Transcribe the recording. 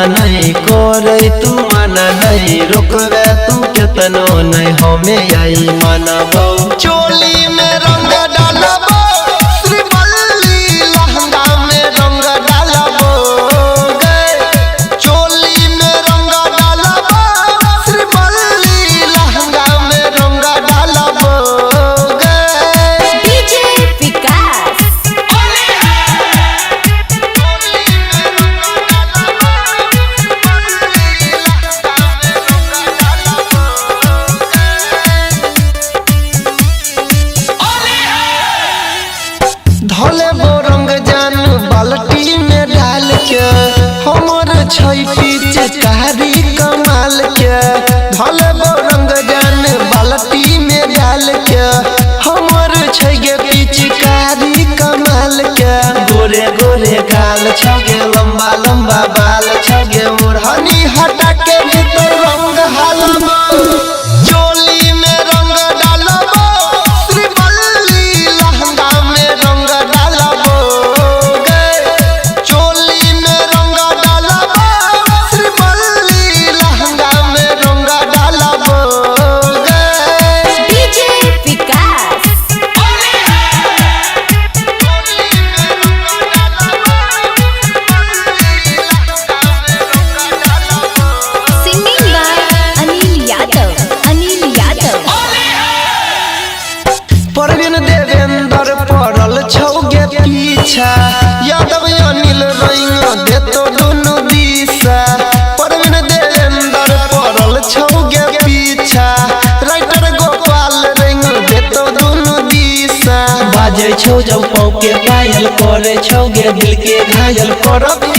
नहीं करे तू माना नहीं रोकबे तू केतनो नहीं हमें आई मानबो। चोली में रंग डालबो श्रीवल्ली लहंगा में रंग डालबो गे। चोली में रंग डालबो श्रीवल्ली लहंगा में रंग डालबो गे। डीजे विकास धोले रंग जान बाल्टी में डाल के हमर छै पिचकारी कमाल के। धोले रंग जान बाल्टी में डाल के हमर छै गे पिचकारी कमाल के। गोरे गोरे गाल छगे लंबा लंबा बाल छगे ओढ़नी हटा के भीतर रंग हालबो। चोली में रंग डालबो श्रीवल्ली लहंगा में रंग डालबो गे। चोली में रंग डालबो श्रीवल्ली लहंगा में रंग डालबो गे। DJ Vikas singing by Anil Yadav. Anil Yadav. Parveen Devendra पड़ल छौगे पीछा यादव अनिल रंग देतो दुनु दिशा। परवीन देवेंद्र पड़ल छौगे पीछा राइटर गोपाल रंग देतो दुनु दिशा। बाजे छौ जब पाँव के पायल करे छौगे दिल के घायल। करब